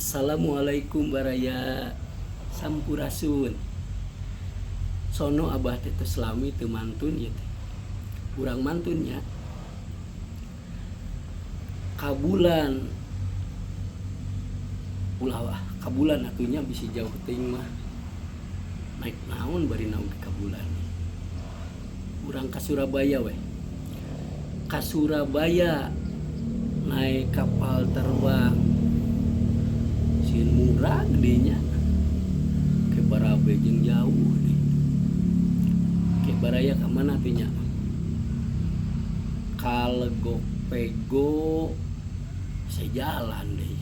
Assalamualaikum baraya, sampurasun. Sono abah teh tos lami teu mantun ieu teh. Urang mantun nya. Kabulan ulah ah kabulan atuh nya, bisi jauh teuing mah. Naik naon bari naon ke kabulan? Urang ka Surabaya weh. Ka Surabaya naik kapal terbang. Sieun murah gedenya. Ke barabe jeung jauh deh. Ke baraya ka mana tuh nya? Ka Legok Pego sejalan deh.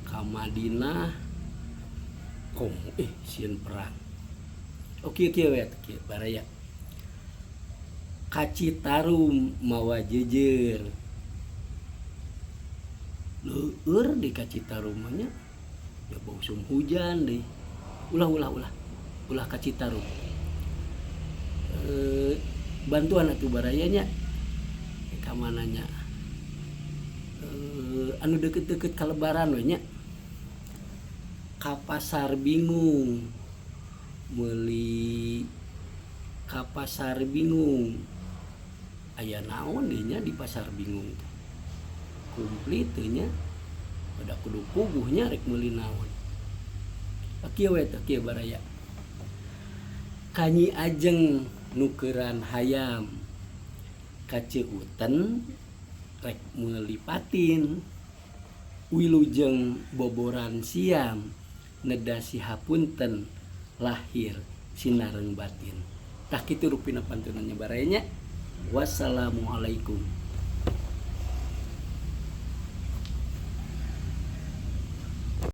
Ka Madinah komo sieun perang. Oke kieu we kieu baraya. Ka Citarum mawa jeujeur. Leueur di ka Citarum mah nya. Ya musim hujan deh. Ulah, ulah, ulah. Ulah ka Citarum. Bantuan atuh baraya nya. Ka mana nya? Anu deket-deket ka lebaran we nya. Ka pasar bingung. Meuli ka pasar bingung. Aya naon deui nya di pasar bingung teh? Kumplit teu nya. Pada kudu puguh nya rek meuli naon. Kieu we teh kieu baraya. Ka Nyi Ajeng nukeran hayam. Ka Ceuten rek meuli patin. Wilujeng boboran siam neda sihapunten lahir sinareng batin. Tah kitu rupina pantunannya baraya nya. Wassalamualaikum.